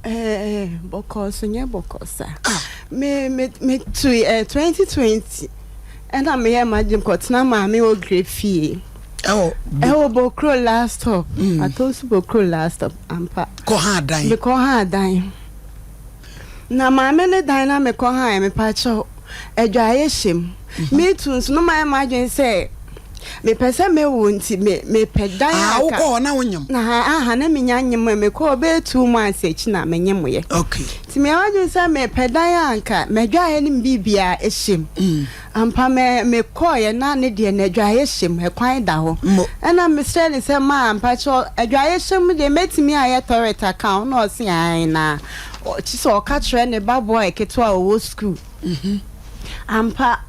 Eh, bɔkɔɔ so nyɛ bɔkɔɔ sa. Me me me tu eh 2020 ɛna meyɛ m'adwene kɔtena maame ogre fie. Ɛwɔ ɛwɔ Bokro last stop. Atonsu Bokro last stop ampa. Kɔ ha dan. Mekɔ ha dan. Na maame ne dan na mekɔ ha yɛ mepakyɛw adwaeɛ hyɛ mu. Metu nso no mayɛ m'adwene sɛ mepɛ sɛ mewo nti me mepɛ dan Ah, a wokɔ hɔ na wonyam. Na aha na menya nyem ɛ, mekɔɔ bɛyɛ 2 months akyi na menyem yɛ. Nti meyɛ m'adwene sɛ mepɛ dan a nka m'adwaeɛ ne me biribiara ɛhyɛ mu. Ampa, me mekɔɔyɛ na ne deɛ n'adwaeɛ hyɛ mu, ɛkwan da hɔ. Mo. Ɛna mesrɛ ne sɛ, maa mpakyɛ, adwaeɛ hyɛ mu deɛ, mɛtumi ayɛ toilet aka ho? Na ɔse ae, na kyi sɛ ɔka kyerɛ ne ba boy ketewa a ɔwɔ school. Ampa,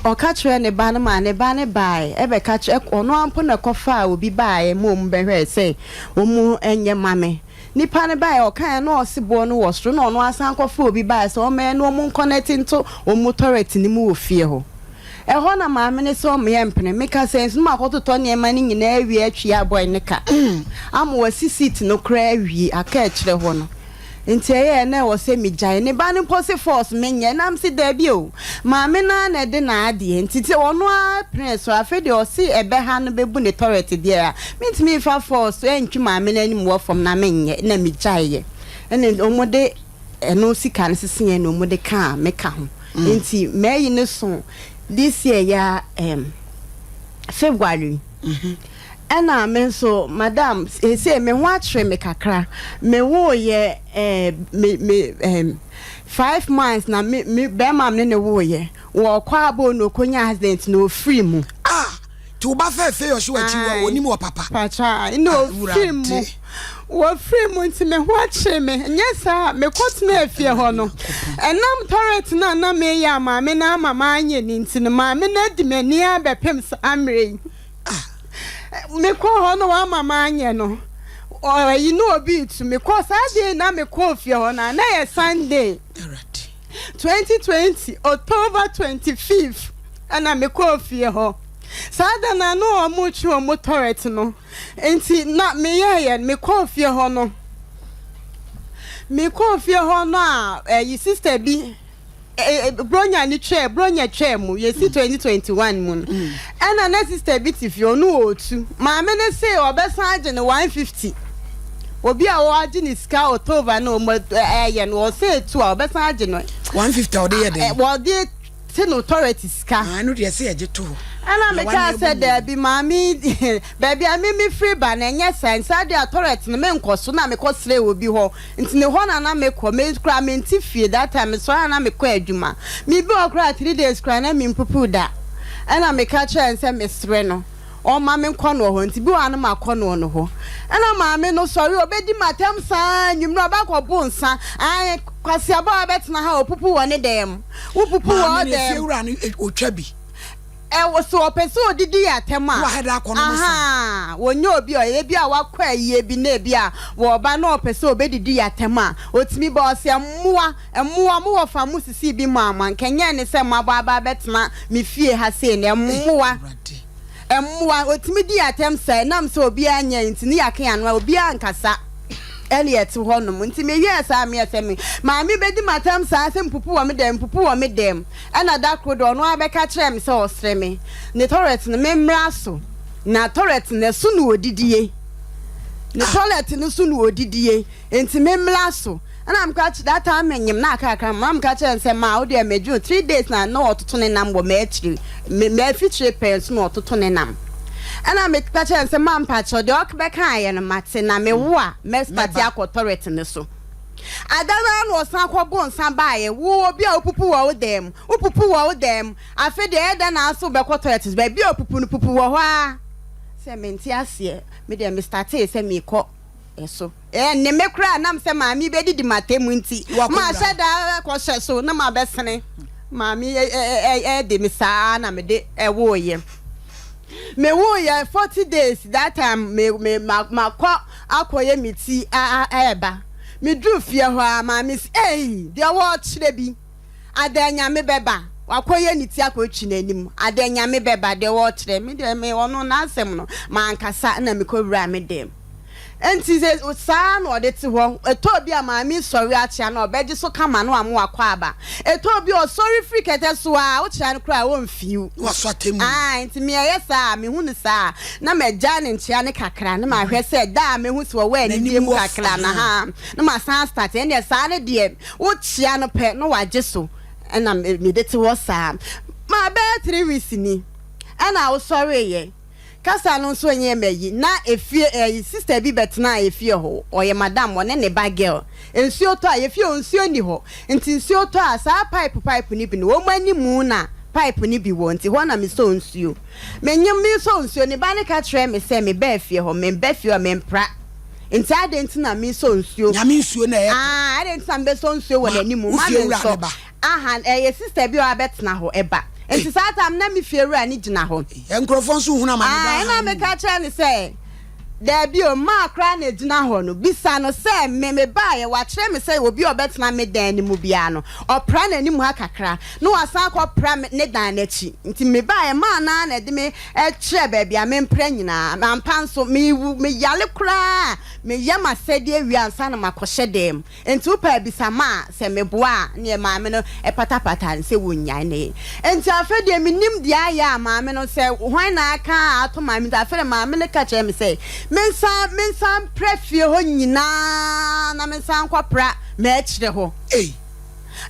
ɔka kyerɛ ne ba no ma ne ba no baeɛ, ɛbɛka kyerɛ ɔno ampo na ɛkɔfaa obi baeɛ ma ɔmu bɛhwɛɛ sɛ ɔmu nyɛ ma me. Nipa no baeɛ, ɔkaeɛ na ɔse boɔ no wɔ soro, na ɔno asan kɔfa obi baeɛ sɛ ɔmmɛyɛ na ɔmu nkɔnɛte nto ɔmu toilet no mu wɔ fie hɔ. Ɛhɔ na maame ne sɛ ɔmeyɛ mpene. Meka sɛ nso na makɔtotɔ nneɛma no nyinaa awie, atwi abɔe ne ka ama wasi seat no koraa awie aka akyerɛ hɔ no. Nti ɛyɛ na ɛwɔ sɛ megyae. Ne ba no mpo se force menyɛ, nam se daabi o, maame no ara na ɛde n'adeɛ, nti sɛ ɔno ara pene so, afei deɛ ɔse ɛbɛha no bɛbu ne toilet deɛ a, mentumi mfa force ɛntwi maame no anim wɔ fam na menyɛ. Na megyaeɛ, ɛna ɔmo ɛno sika no seseɛ na ɔmo de kaa meka ho. Nti mɛyi ne so this year ya February. Ɛna me nso, madam, ese me ho akyerɛ me kakra. Me woyɛ me 5 months na me bɛrima me ne woyɛ wɔkɔ abo na okonya accident na ofiri mu. Ah, nti wo ba fɛɛfɛ yɛ ɔhye w'akyi wa onim wɔ papa. Pacha na ofiri mu, wɔfiri mu, nti me ho akyerɛ me. Nyɛ saa, mekɔtena efie hɔ no, ɛnam toilet no a na meyɛ a maame no ama maanyɛ ne nti no, maame no adi m'ani abɛpem saa mmerɛ yi. Mekɔ hɔ no, wama maanyɛ no, ɔyi ne obi tu. Mekɔ saa deɛ na mekɔ fie hɔ no a, na yɛ Sunday 2020 October 25th ɛna mekɔɔ fie hɔ. Saa da na na ɔmo twe ɔmo toilet no, nti na meyɛɛyɛ. Mekɔɔ fie hɔ no, mekɔɔ fie hɔ no a, ɛyi sister bi bronya ni twɛ bronya twɛ mu yɛsi 2021 mu no, ɛna na sister bi te fie, ɔno wɔ otu. Maame ne se ɔbɛsan agye ne 150. Obi a wɔagye ne sika October na ɔmo ɛyɛ no, ɔsɛ etu a ɔbɛsan agye no. 150 a ɔde yɛ den? Wɔde te no toilet sika. Ɛno deɛ sɛ yɛgye to hɔ. Ɛna meka sɛ daabi, maame, baabi a mimi firi ba na ɛnyɛ saa nsa deɛ, a toilet no menkɔ so. Na mekɔ srɛ wɔ bi hɔ, nti ne hɔ na mekɔ. Me kora mente fie that time, mesɔre a na mekɔ adwuma. Mebi wɔ koraa 3 days koraa na mempupu da. Ɛna meka kyerɛ n sɛ mesrɛ no ɔma me nkɔ no hɔ, nti bi wɔ ano makɔ no hɔ. Ɛna maame no sɔre, ɔbɛdi matam saa nwummerɛ, ɔbɛkɔ bo nsa ae kwasiabɔ a bɛtena ha, ɔpupu wɔ ne dan mu, wopupu wɔ maame ne dan mu. Fiewura no otwa bi. Ɛwɔ so ɔpɛ sɛ odidi yɛ atɛm a Wahɛda akɔ no mo sa. Aha, wɔnyɛ obi a ɔyɛ bi a wakɔ ayie bi na ebi a wɔba na ɔpɛ sɛ obɛdidi yɛ atɛm a, otumi ba ɔsɛ mmoa mmoa mo wɔ fa mo sisi bi mu ama nkɛnyɛ ne sɛ mo abɔ aba abɛtena me fie ha sei na mmoa Awurade. Mmoa otumi di atɛm sɛ nam sɛ obiara nyɛ nti ne yɛaka ano a obiara nkasa, ɛne yɛte hɔ nom. Nti meyɛɛ saa, meyɛ sɛ me maame bɛdi m'atɛm saa sɛ mpupu wɔ me dɛm, mpupu wɔ me dɛm. Ɛna da koro de ɔno ara bɛka kyerɛ me sɛ ɔsrɛ me ne toilet no memmra so, na toilet no ɛso na odidie, ne toilet no so na odidie, nti memmra so. Ɛna meka kyerɛ, that time menyim na akrakra ma meka kyerɛ no sɛ maa wo deɛ medwene 3 days na na ɔtoto ne nam wɔ m'akyiri, me m'afikyire pɛɛ so na ɔtoto ne nam. Ɛna meka kyerɛ no sɛ ma mpakyɛw, deɛ ɔbɛkaeɛ no mate, na mewo a mɛ start akɔ toilet no so. Ada no ara na ɔsan kɔbɔ nsa baeɛ. Wo obi a wopupu wɔ wo dan mu, wopupu wɔ wo dan mu, afei deɛ ɛyɛ dɛn na aso wobɛkɔ toilet so? Baabi a opupu no, pupu wɔ hɔ ara sɛ mente aseɛ. Me deɛ me startee sɛ mekɔ ɛso ɛne me koraa nam sɛ maame bɛdidi m'atɛm nti mahyɛ da kɔhyɛ so na mabɛsene maame ɛde me saa na mede ɛwoeɛ. Mewoeɛ 40 days, that time me me ma makɔ akɔyɛ me ti ɛɛba. Meduru fie hɔ a, maame si ei deɛ wɔɔkyerɛ bi ada Nyame bɛba, wakɔyɛ ne ti akɔtwi n'anim ada Nyame bɛba deɛ wɔɔkyerɛ me deɛ me ɔno n'asɛm no mankasa. Na mekɔwura me dɛm. Enti sɛ saa na ɔde te hɔ. Ɛtɔ bi a maame sɔre akyea no a, ɔbɛgye so kama na wama wakɔ aba. Ɛtɔ bi a ɔsɔre firi kɛtɛ so a, wokyea no koraa a, ɔmfiw. Na wasɔ atemmu. Ae, nti me ɛyɛ saa a, mehu no saa a, na magyae ne nkyea no kakra na mahwɛ sɛ da a mɛhu sɛ ɔwɔ anigyeɛ N'anim mu wɔ kakra no, ahaa. ahaa, na masan astarte. Ɛnneɛ saa no deɛ, wokyea no pɛ na wagye so. Ɛna mede te hɔ saa. Ma bɛyɛ 3 weeks ni, ɛna wosɔreeɛ. Kasa no nso nyɛ mayi. Na efie ɛyi sister bi bɛtenaa efie hɔ. Ɔyɛ madam, ɔne ne ba girl. Nsuo tɔ a, yɛfie hɔ nsuo nni hɔ. Nti nsuo tɔ a, saa pipe pipe no bi no, wɔn animu na pipe no bi wɔ. Nti hɔ na mesɔ nsuo. Menyem mesɔ nsuo, ne ba no ka kyerɛɛ me sɛ mebaa fie hɔ, memba fie hɔ a mempra. Nti adɛn nti na mesɔ nsuo? Nyame nsuo na ɛyɛ tɔ. Ah, adɛn nti na mebɛsɔ nsuo wɔ Ma n'animu? wo Ma fie wura mensɔ. ne ba. Aha, ɛyɛ sister bi a wabɛtena hɔ, ɛba. Nti saa time na me fie wura no gyina hɔ. Nkurɔfoɔ nso hunu amane Ah, daa ɛna ha no meka kyerɛ no sɛ, daabi o, mmaa koraa na ɛgyina hɔ no. Bisa no sɛ, me mebaeɛ, wakyerɛ me sɛ obi a ɔbɛtena me dan no mu biara no, ɔpra n'anim ha kakra, na wasan akɔpra me ne dan no akyi. Nti mebaeɛ, mmaa no ara na ɛde me kyerɛɛ baabi a mempra nyinaa. Ampa nso, mewu, meyare koraa a, meyɛ m'asɛdeɛ wie ansa na makɔhyɛ dan mu. Enti wopɛ a bisa ma a, sɛ meboa a, neɛ maame no patapata no sɛ wɔnnyae ne. Enti afei deɛ mennim deɛ ayɛ a maame no sɛ hwan na aka a ato maame nti afei deɛ maame no ka kyerɛɛ me sɛ mensan mensan mpra fie hɔ nyinaa na mensan nkɔpra m'akyire hɔ. Ei!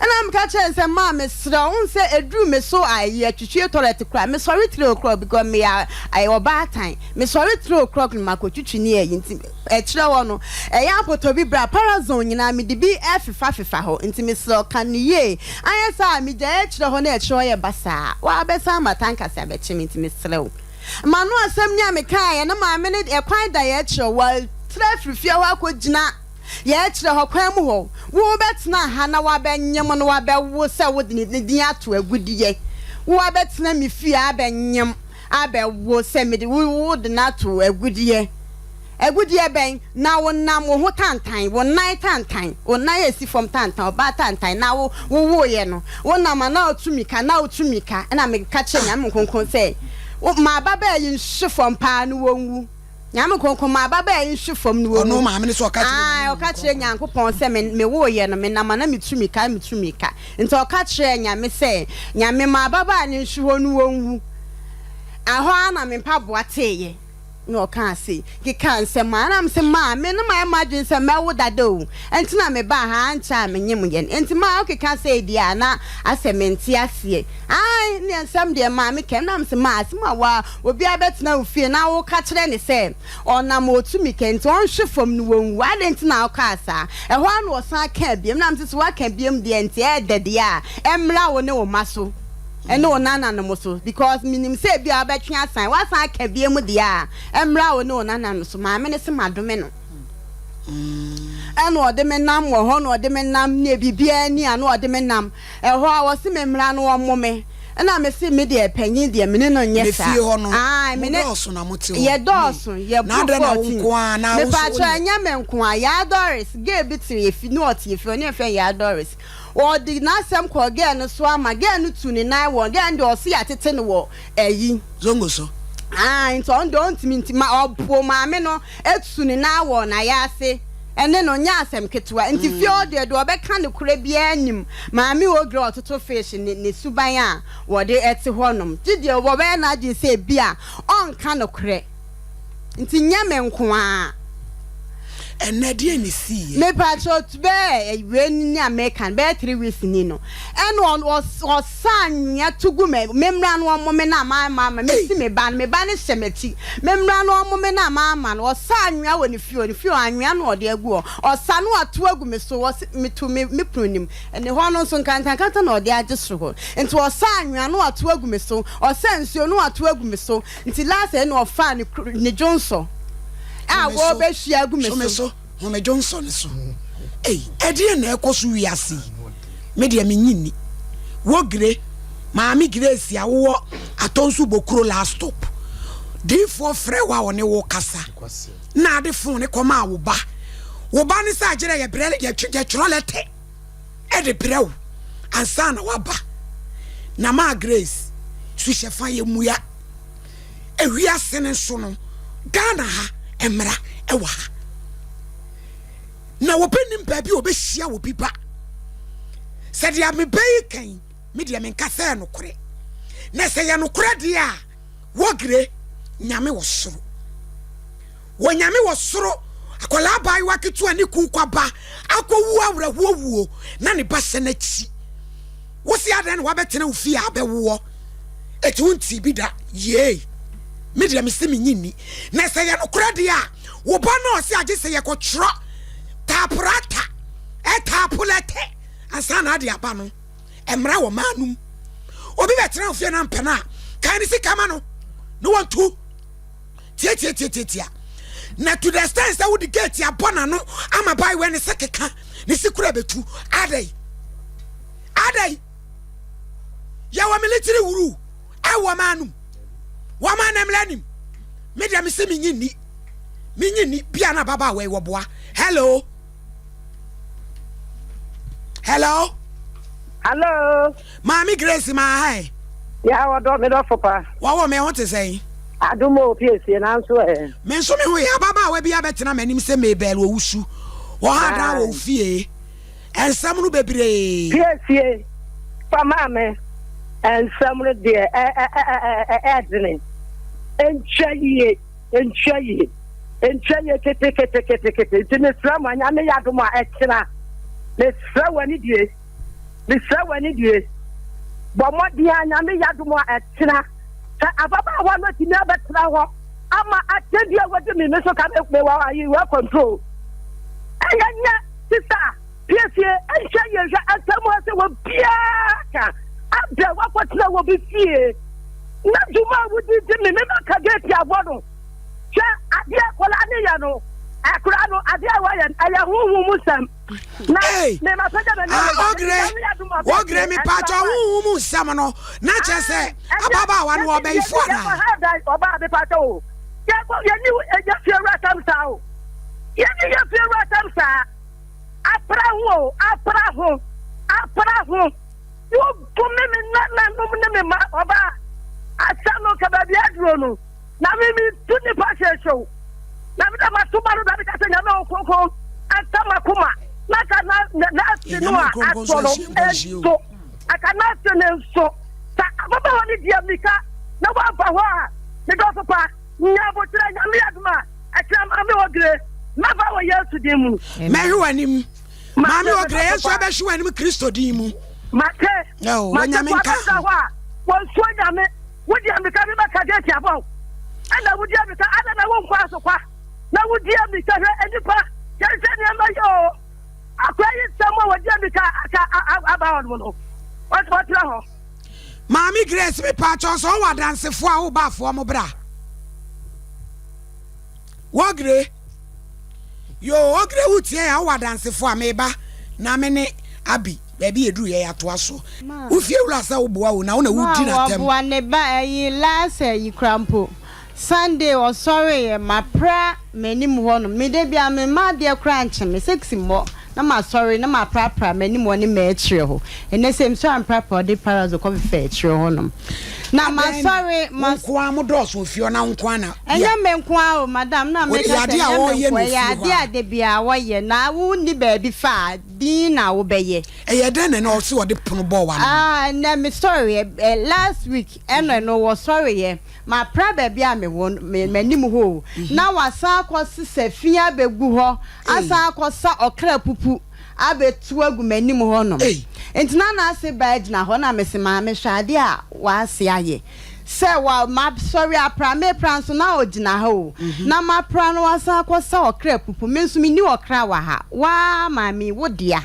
Ɛna meka kyerɛɛ no sɛ maa mesrɛ wo, wohu sɛ ɛduru me so a ɛyi atwitwie toilet koraa mesɔre 3 o'clock because meyɛ ɔbaatan, mesɔre 3 o'clock na makɔtwitwi ne ayi nti ɛkyerɛ hɔ no ɛyɛ apotɔ bi bra parazone nyinaa mede bi ɛfefa fefa hɔ nti mesrɛ wo ka no yie anyɛ saa a megyae akyerɛ hɔ na ɛkyerɛ hɔ yɛ basaa woabɛsan ama tankase abɛkye me nti mesrɛ wo. M'ano asɛm ni a mekaeɛ na maame no ɛkwan da yɛ kyerɛ watra afiri fie hɔ akɔgyina Yɛkyerɛ hɔ kwan mu hɔ. Wobɛtena ha na woabɛnyem na woabɛwo sɛ wode ne din ato agudeɛ. Woabɛtena me fie abɛnyem abɛwo sɛ mede wo wode no ato agudeɛ. Agudeɛ bɛn? Na wonam wo ho tantan, wo nan tantan, wo nan a ɛsi fam tantan, ɔbaa tantan na wo wowoeɛ no, wonam a na wotu mmirika, na wotu mmirika. Ɛna meka kyerɛɛ Nyame Kronkron sɛ, ma ababaa yi nhwe fam paa na wɔnwu. Nyame Kronkron, ma ababaa yi nhwe fam na Ɔno wɔnwu. maame no sɛ ɔka kyerɛ Ae, Nyame ɔka kyerɛɛ Kronkron. Nyankopɔn sɛ me mewoeɛ no, menam a na metu mmirika, metu mmirika. Nti ɔka kyerɛɛ Nyame sɛ, Nyame, ma ababaa no nhwe hɔ na wɔnwu. Ɛhɔ ara na me mpaboa teeɛ. Na ɔkaa sei, kekaa nsɛm a, ɛna mese, Maa, me no mayɛ m'adwene sɛ mɛwo dada o, ɛnti na mebaa ha, ankyɛ a menyem yɛn. Enti maa wokeka sei deɛ a, na asɛ mente aseɛ. Ae, neɛ nsɛm deɛ maame ka, ɛna mese, Maa, asɛm a waa, obiara bɛtena wo fie na woka kyerɛ no sɛ ɔnam ɔtumi ka nti ɔnhwe fam no wɔnwu, adɛn nti na wokaa saa? Ɛhɔ ara na ɔsan kaa biom, na mese, Sɛ woaka biom deɛ nti ɛɛdɛ deɛ a, ɛmmra wo ne wo mma so. Ɛne wo nananom so because menim sɛ ebia wobɛtwe asan, woasan aka biom deɛ a, ɛmmra wo ne wo nananom so. Maame no se madome no. Ɛna ɔde me nam wɔ hɔ na ɔde me nam ne biribiara ni a na ɔde me nam. Ɛhɔ a ɔse me mmra no ɔmmo me. Ɛna me se me deɛ panyin deɛ me ne no nyɛ Ne saa. fie hɔ no, Ae, me mo ne dɔɔso na mote hɔ. yɛ dɔɔso, yɛ Na boro adɛn na wo 14. nko ara na wo nso Mepakyɛw wonyɛ? ɛnyɛ me nko ara, Yaa Doris, girl bi te yɛ fi, na ɔte yɛ fie, ɔne yɛfrɛ no Yaa Doris. Ɔde n'asɛm kɔɔ girl no so ama girl no tu ne nan wɔ girl no deɛ ɔse yɛatete no wɔ ayi. Zongo so. Ae nti ɔno deɛ ɔntumi nti ma ɔpo maame no atu ne nan wɔ n'ayaase ɛne no nyɛ asɛm ketewa nti fie hɔ deɛ deɛ ɔbɛka nokorɛ biara nim maame Ogre a ɔtoto fish ne ne suban a wɔde ɛte hɔ nom gye deɛ wɔbɛyɛ n'adwene sɛ ebi a ɔnka nokorɛ nti nyɛ me nko ara. Ɛnɛ deɛ ne siiɛ. Mepakyɛw bɛyɛ wei ni a meka no bɛyɛ 3 weeks ni no ɛna ɔsa anwea to gu me me mmra no ɔmo me na ma ma ma mesi me ba no, me ba no hyɛ m'akyi, me mmra no ɔmo me na ma ma no, ɔsa anwea wɔ ne fie hɔ, ne fie hɔ anwea na ɔde agu hɔ, ɔsa no ato agu me so, ɔse meto me me kunu nim ne hɔ no nso nkantankanta na ɔde agye soro hɔ nti ɔsa anwea no ato agu me so, ɔsa nsuo no ato agu me so. Nti last ɛna ɔfaa ne kru ne dwonsɔ a Home so, wɔbɛhwie agu me home so. so, home dwonsɔ no so. Ei, ɛdeɛn na ɛkɔ so wiase yi? Me deɛ mennye nni. Wo Gre, Maame Grace a wowɔ Atɔnso Bokuro last stop, diifoɔ frɛ wo a ɔne wo kasa na ade phone no kɔmaa wo ba. Wo ba no sɛ agyerɛ yɛbrɛ yɛtwerɛ lɛtɛ de brɛ wo ansa na waba. Na maa Grace, suhyɛfa yɛmmua. Ewiase no nso no, Ghana ha, mmara wɔ ha. Na obi nim baabi a ɔbɛhyia obi ba. Sɛ deɛ meba yi kan, me deɛ menka sɛ ɛyɛ nokorɛ. Na sɛ ɛyɛ nokorɛ deɛ a, wɔgre, Nyame wɔ soro. Wɔ Nyame wɔ soro, akwadaa abaayewa ketewa ne kun kwaba akɔwu awerɛhoɔ wuo na ne ba hyɛ n'akyi. Wo se adɛn na wabɛtena wo fie a abɛwoɔ? Eti wo ntii bi da? Yei! Me deɛ mese menye nni. Na sɛ ɛyɛ nokorɛ deɛ a, wo ba no a ɔse agye sɛ yɛkɔtwerɛ taaporata, ɛtaapolɛtɛ ansa na ade aba no, mmara wɔ maa no mu. Obi bɛtena wo fie na ampɛ no a, kae ne sika ma no na wantu. Tiatiatiatiatia. Na to the extent sɛ wode gate abɔ n'ano ama baayewa ne se keka, ne se kura bɛtu. Adɛn? Adɛn? Yɛwɔ military wuru ɛwɔ maa no mu. Wɔn a na nim. Me deɛ me se menyi nni. Menyi nni. Bia na ababaawa yi wɔboa. Hello. Hello. Hello. Maame Grace maa ha ɛ. Ya wɔdɔ me dɔfo pa. Wɔwɔ me ho te sɛn? Adom o piesie nanso ɛ. Me nso me ho yɛ. Ababaawa bi abɛtena m'anim sɛ Mabel Owusu. Wɔha dan wɔ wo fie. Nsɛm no bebree. Piesie fa maa me. Nsɛm no deɛ ɛɛdene. Ɛntwa yie. Ɛntwa yie. Ɛntwa yie keteketekete. Nti mesrɛ mo Nyame yɛ adom a ɛkyena. Mesrɛ wɔ anidie. Mesrɛ wo anidie, bɔ mmɔden a Nyame yɛ adom a ɛkyena sɛ ababaawa no atumi abɛtena hɔ ama akyɛdeɛ a wadi me me so ka me wɔ ayi wɔ control. Ɛyɛ nyɛ sisa piesie ɛnhwɛ yie hwɛ asɛm a sɛ wɔ biara ka abɛ wakɔtena wɔ bi fie na dwuma a wodi di me me ma ka gate abɔ no hwɛ adeɛ akwadaa ne yɛ no akwadaa no adeɛ a wɔyɛ ɛyɛ honhom mu sɛm. Hey, ah, ogre, ogre mi paatwa huhu mu nsɛm no na kyerɛ sɛ ababaawa no ɔbɛyifo anaa. Ɔbaa mi paatwa o, yɛni yɛ fie wura tam saa o, yɛni yɛ fie wura tam saa, apra ho o, apra ho, apra ho, wobu me me nananom ne me ma ɔbaa asɛm no ka baabi aduro no. Na me me tu nipa hyehyew. Na me da ma to ba no da me ka sɛ nyame wo kronkron anta ma koma na ka na na ase no a atɔ no nso aka na ase ne nso sa ababaawa ne di amika na waba hɔ a me dɔfo pa nya abokyerɛ nyame adom a ɛkyerɛ maame ogire mɛba wɔ Yesu din mu. Mɛhwe w'anim maame ogire yɛn nso ɛbɛhwe w'anim Kristo din mu. Mate mate kɔ abɛda hɔ a wɔnsuo nyame. Wodi ammirika bi bɛka gate abɔ wo. Ɛna wodi ammirika, adɛn na wonkɔ asokwa? Na wodi ammirika hwɛ nnipa, yɛnhwɛ nneɛma yi o. Akoa yi nsɛm a wɔdi ammirika aka aba hɔ nom no, wɔtena hɔ. Maame Grace mepaakyɛw sɛ ɔwɔ adansefoɔ a woba afoɔ mo bra. Wɔgre. Yoo Ogre wo tie a wowɔ adansefo a meba na me ne Abi baabi yɛduru yɛ yɛatoa so. Wo fie wura sɛ wo boa o na wo na wo di Ma n'atɛm. wɔboa ne ba ɛyi last ɛyi kora mpo Sunday ɔsɔreeɛ mapra m'anim hɔ nom me da biara me mma adeɛ koraa nkye me six mmɔ na masɔre na maprapra m'anim hɔ ne m'akyire hɔ ɛnɛ sɛ mesɔre a meprapra ɔde parazone kɔ fefa akyire hɔ nom na Adɛn na masɔre wo mas. nko ara mo dɔɔso wɔ fie hɔ na wo nko ara na bia. Ɛnyɛ me nko ara o madam na Wɔde meka yɛ sɛ adeɛ a ɛnyɛ me wɔyɛ nko no wɔ ɛyɛ fie hɔ adeɛ a. a da biara wɔyɛ na wonni baabi fa a din na wobɛyɛ. Ɛyɛ dɛn na ɛnɛ ɔse ɔde pono bɔɔ w'ano no? Ah ɛnɛ mesɔreɛ eh, last week ɛna ɛno wɔsɔreɛ mapra baabi a mewɔ no me m'anim hɔ o na wasan akɔ sesa fi abɛgu hɔ asan akɔ sa ɔkra pupu abɛtu agu m'anim hɔ nom nti na n'ase baa gyina hɔ na mese maame hwɛ adeɛ a w'ase ayɛ sɛ wa masɔre apra mepra nso na ɔgyina ha o na mapra no wasan akɔ sa ɔkra pupu me nso menni ɔkra wɔ ha waa maame wo dea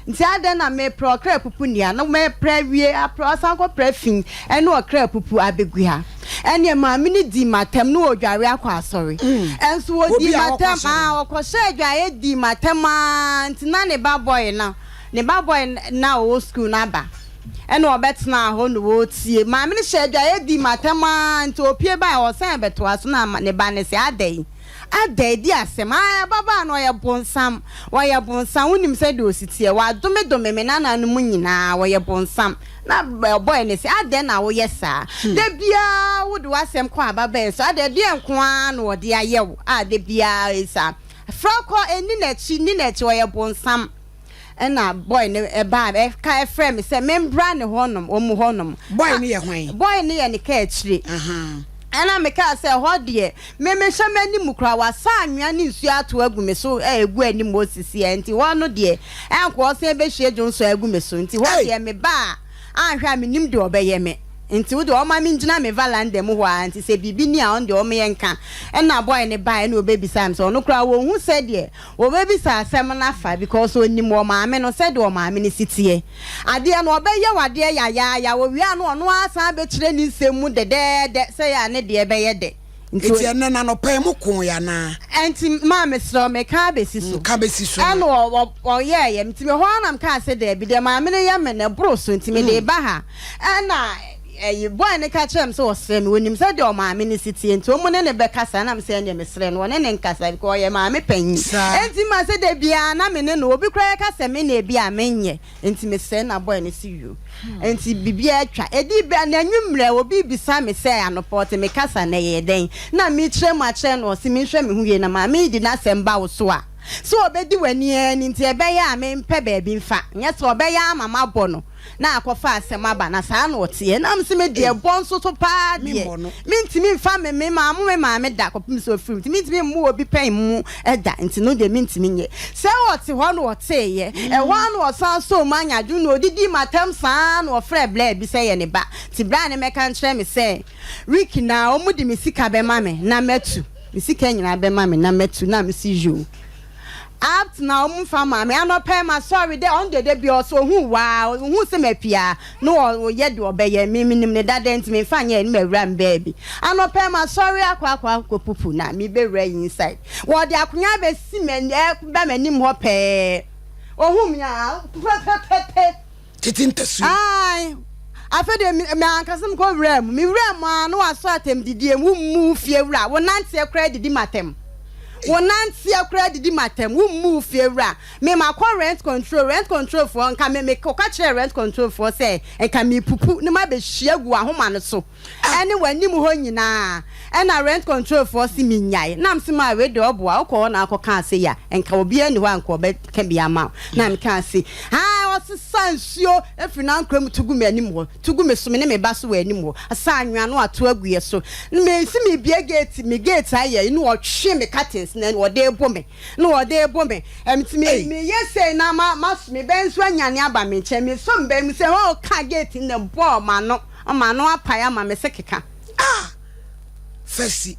Nti adɛn na mepra ɔkra pupu nea na mɛpra awie apra asan akɔpra fi ɛne ɔkra pupu abɛgu ha? Ɛneɛ maame no dii m'atɛm na ɔredware akɔ asɔre. Ɛnso ɔdii m'atɛm aa ɔkɔhyɛɛ adwaeɛ dii m'atɛm aa nti na ne ba boy no ne ba boy no a ɔwɔ sukuu no aba ɛna ɔbɛtenaa hɔ na ɔretie. Maame no hyɛɛ adwaeɛ dii m'atɛm aa nti ɔpue baeɛ ɔsan bɛtoa so na ne ba no se adɛn? Ada adi asɛm. Ae, ababaa no, ɔyɛ bonsam. Ɔyɛ bonsam. Wonim sɛdeɛ ɔsi teɛ. Wadomedome me nananom nyinaa. Ɔyɛ bonsam. Na ɔbɔe no se, Adɛn na woyɛ saa? Da biara wode w'asɛm kɔ ababaa yi so. Adɛn, ɛdeɛn nko ara na ɔde ayɛ wo a da biara ɛyɛ saa? Frɛ kɔ ɛnni n'akyi nni n'akyi ɔyɛ bonsam. Ɛna boy no ɛbaa ɛka ɛfrɛ me sɛ membra ne hɔ nom wɔn hɔ nom. Boy no yɛ hwan? Boy no yɛ ne ka akyire. Ɛna mekaa sɛ ɛhɔ deɛ me mehyɛ m'anim koraa wasa anwea ne nsuo ato agu me so ɛgu anim hɔ sisi ɛ nti hɔ no deɛ ɛnkɔ ɔsan bɛhwie dwonsɔ agu me so nti hɔ deɛ meba a anhwɛ a menim deɛ ɔbɛyɛ me nti wo deɛ ɔma mengyina me valanda mu hɔ ara nti sɛ biribi ni a ɔno deɛ ɔma yɛnka. Ɛna boy no baeɛ ɛna ɔbɛbisaa me sɛ ɔno koraa wɔnhu sɛdeɛ Wɔbɛbisa asɛm no afa because ɔnim ɔmaame no sɛdeɛ ɔmaame no si teɛ. Adeɛ no ɔbɛyɛ wo adeɛ yayaaya ɔwie a na ɔno ara san bɛkyerɛ ne nsɛm mu dɛdɛɛdɛ sɛ yɛ a ne deɛ bɛyɛ dɛ. Nti Nti ɛnnɛ no anɔpa yi mo kooɛ anaa? Nti maa mesrɛ wo meka abɛsi so. Ka bɛsi so. Ɛna ɔyɛɛyɛ nti mehɔ ara na mekaa sɛ daabi deɛ maame no yɛ me no ɛboro so nti mede reba ha. Ɛna ɛyi boy no ka kyerɛɛ me sɛ ɔsrɛ me, ɔnim sɛdeɛ ɔmaame no si teɛ nti ɔmo ne no bɛkasa, ɛna me sɛ ɛndeɛ mesrɛ no ɔne no nkasa because ɔyɛ maame panyin ɛnti ma sɛ da biara na me ne no, obi koraa ɛka sɛ me na ebi a menyɛ nti mesrɛ na boy no se yoo nti biribiara atwa ɛdi bɛ na anwummerɛ obi bisa me sɛ anɔpa ɔte me kasa na ɛyɛ dɛn na mekyerɛ mu akyerɛ no ɔse menhwɛ me ho yie na maame yi de n'asɛm ba wo so a sɛ ɔbɛdi w'ani ara ni nti ɛbɛyɛ a mempɛ baabi mfa nyɛ sɛ ɔbɛyɛ ama mabɔ no na akɔfa asɛm aba, na saa na ɔteɛ. Na mese me deɛ, bɔ nso so paa deɛ, mentumi mfa me me maamo me maame da kɔpem sɛ ɔfiri mu, nti mentumi mmo obi pɛn mu da, nti no deɛ mentumi nyɛ. Sɛ ɔte hɔ na ɔteeɛ, ɛhɔ ara na ɔsan sɔɔ mu anadwo na ɔdidii m'atɛm saa na ɔfrɛɛ braa bi sɛ ɛyɛ ne ba, nti braa no mmɛka nkyerɛ me sɛ week na wɔde me sika bɛma me na matu, me sika nyinaa bɛma me na matu, na mese yoo. Abt na ɔmo nfa maa me. Anɔpa yi masɔre dɛ ɔno deɛ da biara ɔsɛ ohuu waa ohuu sɛ mapue a na ɔyɛ deɛ ɔbɛyɛ me menim no dada nti memfa nyɛɛ no mawura me baabi. Anɔpa yi masɔre akɔ akɔ akɔ pupu na mebɛwura inside wɔde akonwa abɛsi m'ani ɛba m'anim hɔ pɛɛ ohuu me a pɛpɛpɛpɛ. Tete ntasuo. Ae. Afei deɛ me, me ankasa mekɔ wuraa mu. Me wuraa mu ara na wasɔ atɛmdidie mu. Wommu wo fie wura. Wo nanteɛ koraa didi m'atɛm. Wo nanteɛ koraa didi m'atɛm. Wommu wo fie wura. Me makɔ rent control. Rent control foɔ, nka me, mekɔka kyerɛɛ rent control foɔ sɛ nka mepupu na mabɛhyia gu w'ahoma no so. Ɛne w'anim hɔ nyinaa. Ɛna rent control foɔ se mennyae. Na mese maa wei deɛ ɔboa, wokɔ hɔ na akɔka sei a, nka obiara nni hɔ a nka ɔbɛka bi ama wo. Na mekaa se, haa, ɔsesa nsuo firi n'ankora mu to gu m'anim hɔ, to gu me so, me ne me ba so wɔ anim hɔ. Ɔsa anwea na wato agu yɛ so. Na mese mebue gate, me gate ayɛ, na ɔtwe me curtains na ɔde rebo me, na ɔde rebo me. Ɛnti me, meyɛ sei na ma, ma, me ba nso anyane aba me nkyɛn. Mesɔ me ba mu sɛ, ɔka gate no na ɛbɔɔ m'ano. Ama ano apae ama me se keka. Ah! Fɛsi.